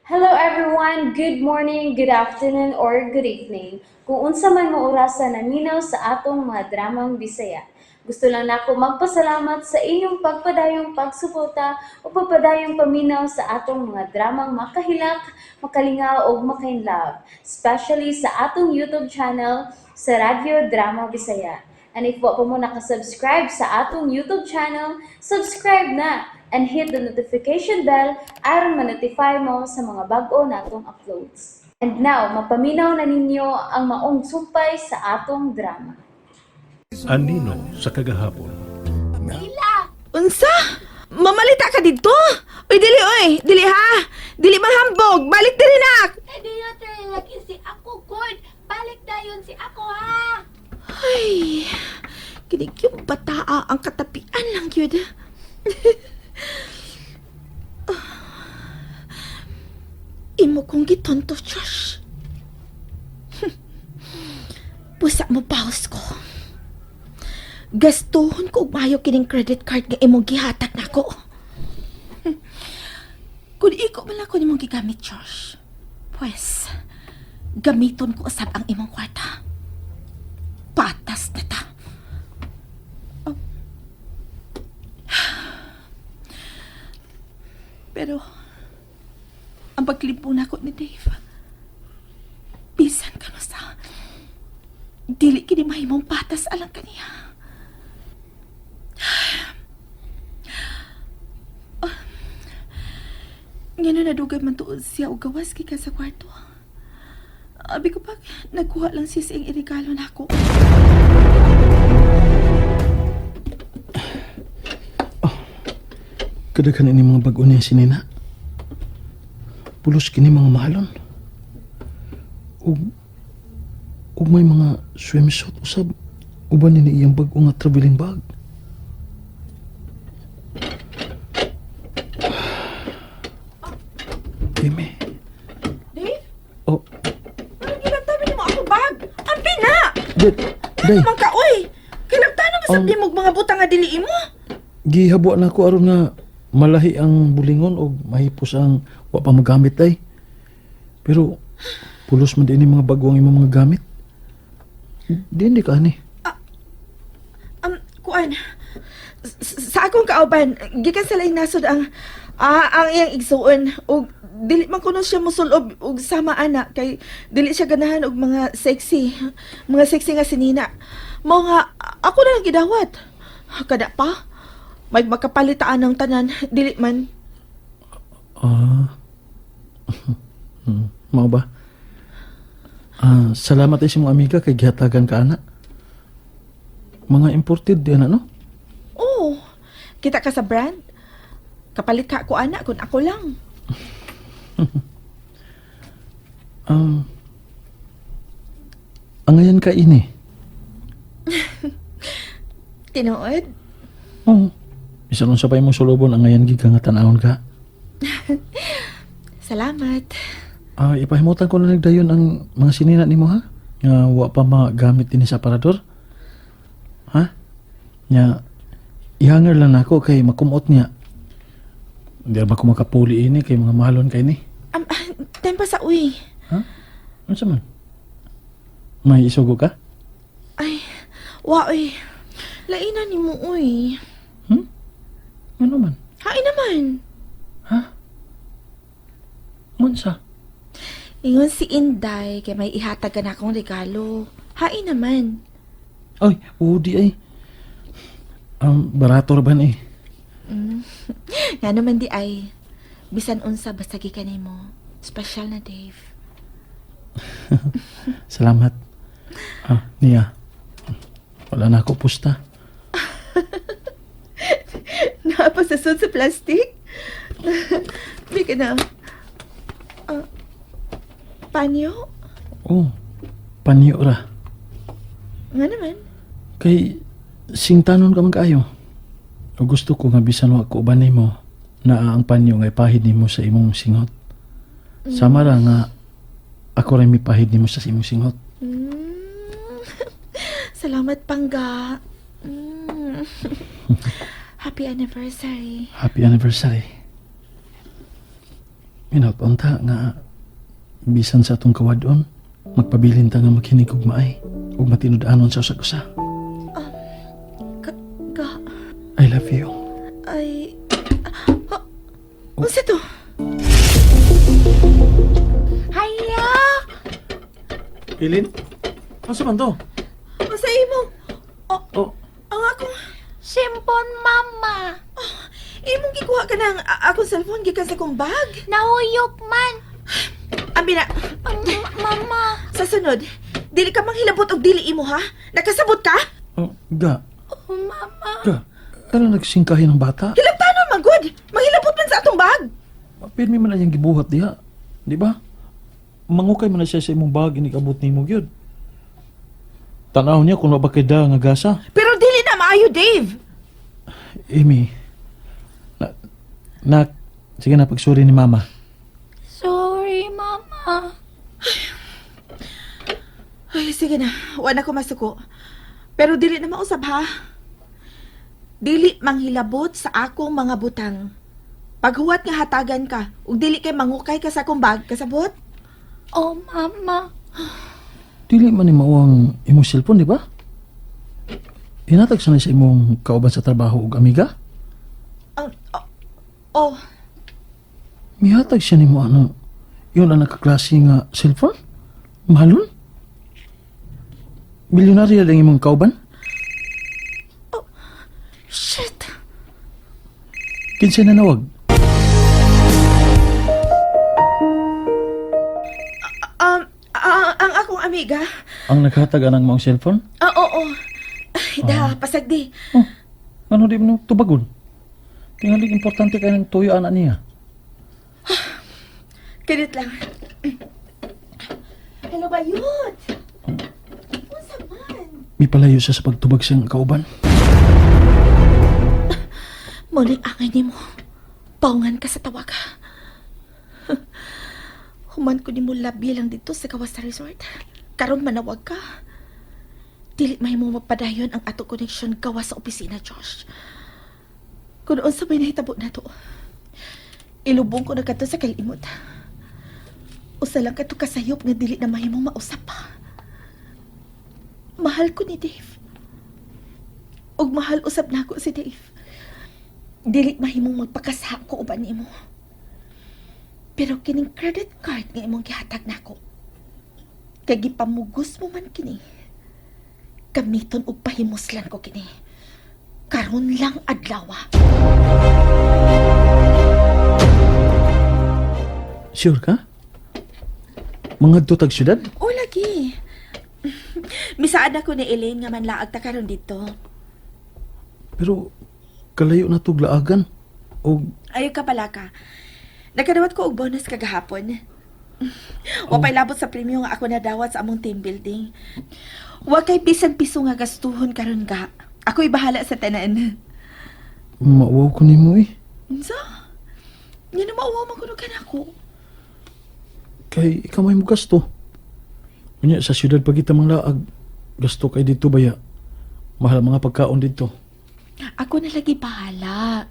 Hello everyone! Good morning, good afternoon, or good evening. Kung unsa man mo orasa naminaw sa atong mga dramang Bisaya. Gusto lang nako magpasalamat sa inyong pagpadayong pagsuporta o pagpadayong paminaw sa atong mga dramang makahilak, makalingaw ug makainlove, especially sa atong YouTube channel sa Radyo Drama Bisaya. And if wa pa mo nakasubscribe sa atong YouTube channel, subscribe na and hit the notification bell aron ma-notify mo sa mga bag-o natong uploads. And now, mapaminaw na ninyo ang maong sumpay sa atong drama. Anino sa kagahapon. Unsa? Mamalita ka dito? Uy, dili oy, dili ha. Dili mahambog, balik diri nak. Eh, di na tayo lagi si ako, God. Balik dayon si ako, ha? Ay, kinig yung bataa ang katapian lang yun. Imo kong gitonto, Josh. Pusa mo paus ko. Gastuhon ko og maayo kining credit card nga imong gihatag nako. Kung iko man lang ko nimong gigamit, Josh. Pues, gamiton ko usab ang imong kwarta. Patas na ta. Oh. Pero, ang pagklipo na ko ni Dave, bisan ka no sa, dili kini mahimong patas alang kaniya. Ah. Ngano na dugay man tuod siya og gawas gikan sa kwarto. Abi ko pag nagkuha lang siya sa iyang irigalo nako. Kadaghan ini mga bag-o niya sinina. Pulos kini mga mahalon. Ug ug may mga swimsuit usab uban ni iyang bag-o nga traveling bag. Eme. Dave, Oh, anong ginagtabi nimo ako bag? Ang pina! di, day, Ano man ka, oy? Kinagtano ba sa mo mga butang nga dili imo? Gihabwa na ko aron nga malahi ang bulingon og mahipos ang wa pa magamit ay. Pero pulos man din mga bago ang imong mga gamit. Di hindi ka ani. Kuan. Sa akong kauban, gikan sa laing nasod ang ang iyang igsuon og dili man kuno siya musulob og sama ana kay dili siya ganahan og mga sexy nga sinina. Mao nga ako na lang gidawat. Kada pa may makapalitaan ng tanan, dili man. Ah. Mao ba? Ah, salamat ay sa mga amiga kay gihatagan ka ana. Mga imported di ana no? Oh, kita ka sa brand. Kapalit ka ako ana kung ako lang. Angayan ka ini. Tinuod? Oo. Bisan unsa pa imong sulobon angayan gid ka nga tan-awon ka. Salamat. Ah, ipahimutan ko na nagdayon ang mga sinina nimo ha. Nga wa pa magamit dinhi sa aparador. Ha? Nya ihanger lang nako kay makumot niya. Hindi ba ko makapuli ini kay mga mahalon kay ni. Time pa sa uwi. Ha? Unsa man? May isugo ka? Ay, wa uy. Lainan ni mo uy. Ano man? Hain naman. Ha? Unsa? Ingon si Inday kay may ihatag ka na akong regalo. Hain naman. Ay, oo di ay. Barato ra ba ni? Nga naman di ay. Bisan unsa basta gikan nimo. Special na Dave. Salamat. Ah, niya. Wala na ako pusta. Napasasod sa plastic? Di ka na. Ah, panyo? Oh, panyo ra. Nga naman. Kay singtanon ka man kaayo. O gusto ko nga bisan wa ko uban nimo naa ang panyo nga ipahid nimo sa imong singot. Sama ra nga ako rin mipahid nimo sa imong singot. Salamat, Pangga. Happy anniversary. Happy anniversary. Minalpunta nga bisan sa atong kawadon, magpabilin ta nga maghinig og maay ug matinud-anon sa usag-usa. Ka, ga, I love you. ay... Ah, unsa to? Haya! Ilin? Unsa man to? Unsa imo? Oh, Oh, ang akong... Simpon, mama. Imong gikuha ka ng akong cellphone gikan sa akong bag. Nahuyop man. Abi na, Mama. sa sunod, dili ka manghilabot og dili imo ha? Nakasabot ka? Oh, ga, Oh, mama. ga. Ano nagsingkahin ang bata? Hilabtanon man gud. Manghilabot man sa atong bag. Pirmi man na niyang gibuhat diha. Di ba? Mangukay man na siya sa imong bag inikabot nimo gyud. Tanaw niya kung wa ba kay da nga gasa. Pero dili na maayo, Dave. Amy, na, na, sige na, pagsuri ni Mama. Sorry, mama. Ay, sige na. Wa na ko masuko. Pero dili na mausab ha. Dili manghilabot sa akong mga butang. Paghuwat nga hatagan ka, ug dili kay mangukay ka sa akong bag, kasabot? Oh, mama. Dili man ni mao ang imong cellphone, di ba? Hinatag sana sa imong kauban sa trabaho ug amiga. Ang oh, oh, Mihatag siya nimo ano, yun ang nakaklase nga cellphone? Mahalon? Milyonaryo lang imong kauban? Shit. Kinsa nanawag? Ang akong amiga. Ang naghatag anang maong cellphone? Ah, oo. Ay, da, pasagdi. Oh, ano di mo tubagon? Tingali importante kay ng tuyo anak niya. Kanit lang. Hello, bayot. Unsa man? Mipalayo siya sa pagtubag siyang kauban. Muling angay nimo. Paungan ka sa tawag. Human ko nimo labi lang dito sa gawas sa resort. Karon manawag ka. Dili mahimo mapadayon ang ato koneksyon gawas sa opisina, Josh. Kung unsa may nahitabo nato. Ilubong ko na kadto sa kalimot. Usa lang kadto kasayop nga dili na mahimong mausap pa. Mahal ko ni Dave. Ug mahal usab nako si Dave. Dili mahimong magpakasha ko uban nimo. Pero kining credit card nga imong gihatag nako. Kay gipamugos mo man kini. Gamiton og pahimuslan ko kini. Karon lang adlaw. Sure ka? Mga tag syudad? O lagi. Misaad ako ni Elaine nga manlaag ta karon dito. Pero kalayo na tug laagan. O Ayo ka pala ka. Nakadawat ko og bonus kagahapon. Wa pa'y labot sa premyo nga ako nadawat sa among team building. Wa kay bisan piso nga gastuhon karon ga. Ako'y bahala sa tanan. mauwaw ko nimo eh. Unsa? Nga na mauwaw man kuno kanako. Kay ikaw may mo gasto. Unya sa syudad pag kita manglaag, gasto kay dito baya. Mahal ang mga pagkaon dito. Ako na lagi bahala.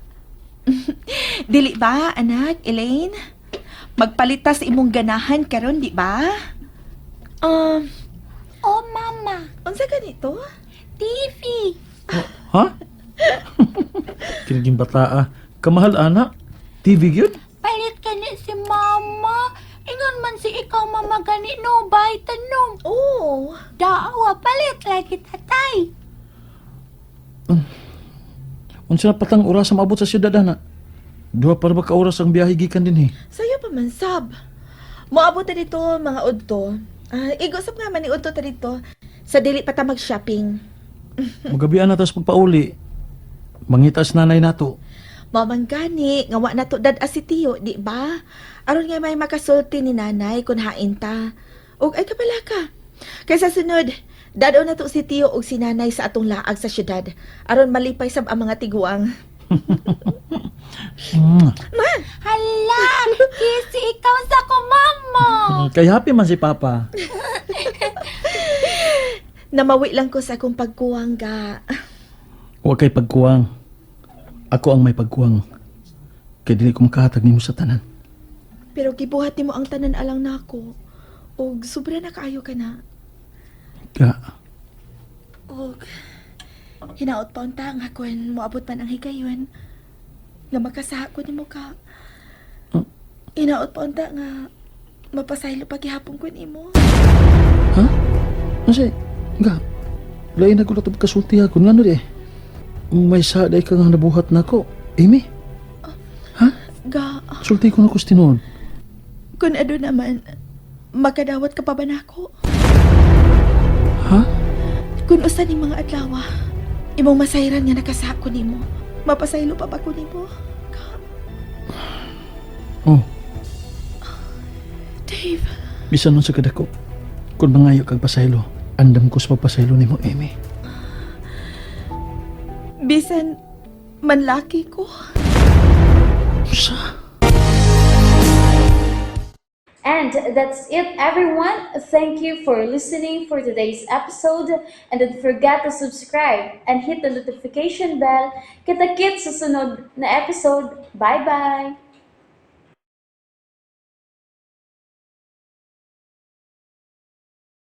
Dili ba, anak, Elaine? Magpalitas imong ganahan karon, di ba? Oh, mama. Unsa ganito? TV. Ha? Kiniging bata ah. Kamahal ana. TV gyud? Palit gani si mama. Ingon man si ikaw, mama, gani no, bay tanong. Oh, Daawa, palit lagi tatay. Unsa na patang oras ang maabot sa syudad ana? Duha para ba ka oras ang biyahe gikan dinhi? sayo pa man sab. Moabot ta dito mga udto. Ah, igusap nga man ni udto ta dito sa dili pa ta mag-shopping. Magabian na tas pagpauli. Mangita sa nanay nato. Mao man gani nga wa na to dad si Tiyo, di ba? Aron nga may makasulti ni nanay kun hain ta. Og ay kapala ka. Kay sa sunod, dad na to si Tiyo og si nanay sa atong laag sa syudad. Aron malipay sab ang mga tiguang. Hala, kisi ikaw sa ko, mama. Kay happy man si Papa. Namawi lang ko sa akong pagkuwang ga. Wa kay pagkuwang. Ako ang may pagkuwang. Kay dili ko makahatag nimo sa tanan. Pero gibuhat nimo ang tanan alang nako. Og sobra na kaayo ka na. Ga, Og hinaot pa unta nga kun moabot man ang higayon nga makasaha ko nimo ka. Hmm? Hinaot pa unta nga mapasaylo pa gihapon ko nimo. Ha? Kasi, ga, lain na gulat kasulti ako. Nga di eh. May saday ka nga nabuhat na ako. Amy? Ha? Ga, Sulti ko na ko sa tinuod. kun ado naman makadawat ka pa ba nako? Ha? Kun usa ning mga adlaw, imong masayran nga nakasaha ko nimo. Mapasaylo pa ba ko nimo? Ga, Oh, Dave, bisan nun sa kadako. Kung mangayo kag pasaylo, andam ko sa pagpasaylo nimo, Amy. Bisan manlaki ko. Sa? And that's it, everyone. Thank you for listening for today's episode. And don't forget to subscribe and hit the notification bell. Kita-kits sa sunod na episode. Bye-bye!